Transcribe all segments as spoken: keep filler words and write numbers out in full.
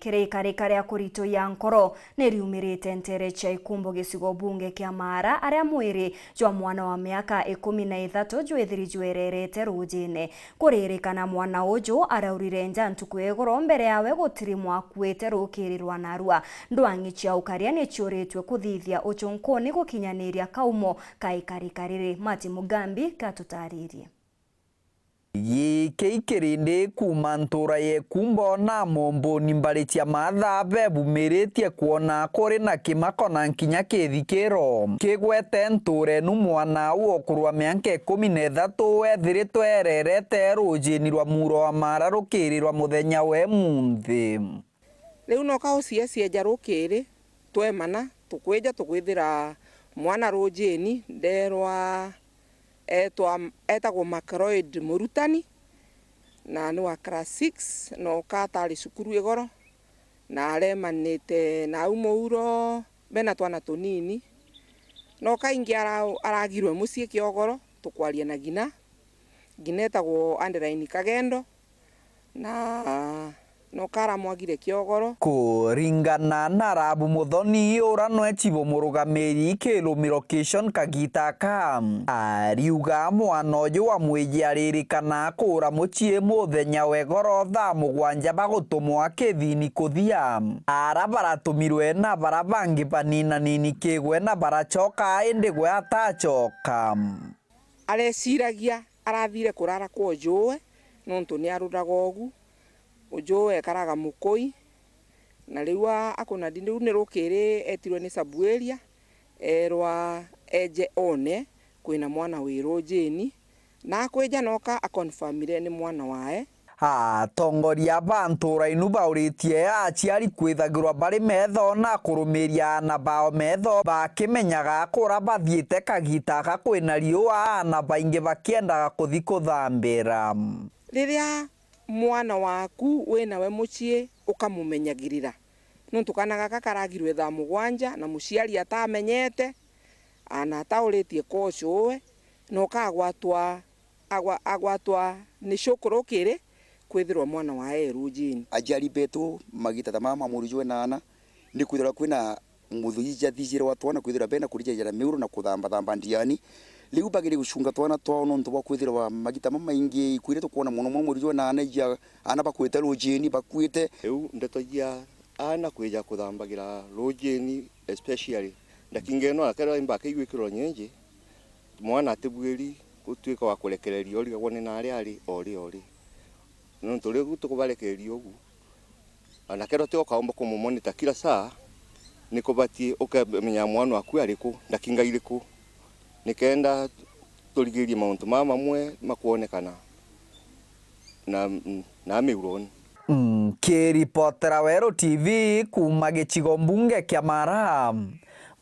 Kirikarika ria kurituia nkoro ni riumirite nteere cia Ikumbo gicigo bunge kia Maara, aria mwiri jwa mwana wa miaka ikumi na ithatu jwithiri jwererete ruujine. Kuririkana mwana uju araurire nja ntuku ya igoro mbere yawe gutirimwa akuite rukiri rwa narua. Ndwang'i cia ukaria ni ciuritue kuthithia ucunkuni gukinyaniria kaumo ka ikarika riri. Martin Mugambi katutaririe. Giki kirindi kuuma ntuura ya Ikumbo na Mombuni mbari cia Maatha bebumiritie kwona kuri na kimako na nkinya kithikiro. Kigwete ntuura inu mwana uu ukurwa mianka ikumi na ithatu ethiritwe ererete ruujini rwa muuro wa Maara rukiri rwa muthenya wa imunthi. Riu noka uciecieja rukiri, twemana, tukwija tukwithira mwana ruujini, ndeerwa etwa, etagwa Macroid Murutani, na ni wa class six, noka atari cukuru igoro, na aremanite nau muuro, bena twana tunini. Noka ingi ara-, aragirwe mucii kiogoro, tukwaria na ngina, ngina etagwa Adeline Kagendo, na noka aramwagire kiogoro. Kuringana na Rabu Muthoni, ura nwe chibo murugamiri Kilu Location kagita ka, ariuga mwana uju wa mwiji aririkana kuura mucii muthenya wa igoro thaa mugwanja bagutumwa kithini kuthia. Ara baratumirwe na bara bangi baninanini kigwe na baracoka, indi gwe atacoka. Areciragia arathire kurara kwa ujuwe, nontu ni aruraga ugu. Ujuwe ekaraga Mukui, na riu a-, akuna ndi, riu ni rukiri etirwe ni sub area, erwa eje one kwina mwana wi ruujini, na akwija noka aconfirmire ni mwana wae. Atongoria ba ntuura inu bauritie aciari kwithagirwa bari metho na kurumiria aana bao metho, bakimenyaga kura bathiite kagita aka kwina riua, aana baingi bakiendaga kuthi kuthambira. Riria mwana waku winawe mucii ukamumenyagirira, nontu kaana gaka karagirwe thaa mugwanja na muciari atamenyete, ana atauritie kocuwe, na ukagwatwa, agwa-, agwatwa ni cukuru kiri kwithirwa mwana wae e ruujini. Aciari betu magita ta mama murujwe na ana, ni kwithirwa kwina muthuiji athijire wa twana kwithirwa bena kurijajara miuro na kuthambathamba ndiani. Riu bagiri gucunga twana twao nontu bwa kwithirwa magita mamaingi ikwire tukwona mono mono murujwe na ana ija, ana bakwite ruujini, bakwite. Riu ndeto ija ana kwija kuthambagira ruujini, especially ndakinga ino akethirwa imba akaigwikirwa nyenje, mwana atibuiri gutuika wa kurekereria urigagwa ni naria ari ori ori. Nontu riu tukubarekereria ugu, ana kethirwa ti ukaumba kumumonita kila saa, ni kubatie ukamenya mwana waku ari ku, ndakinga iriku, nikenda turigirie mauntu mama mamwe makwonekana na, na miuroni. Nkiripotera Weru T V kuuma gicigo mbunge kia Mara,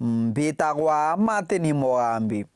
mbitagwa Martin Mugambi.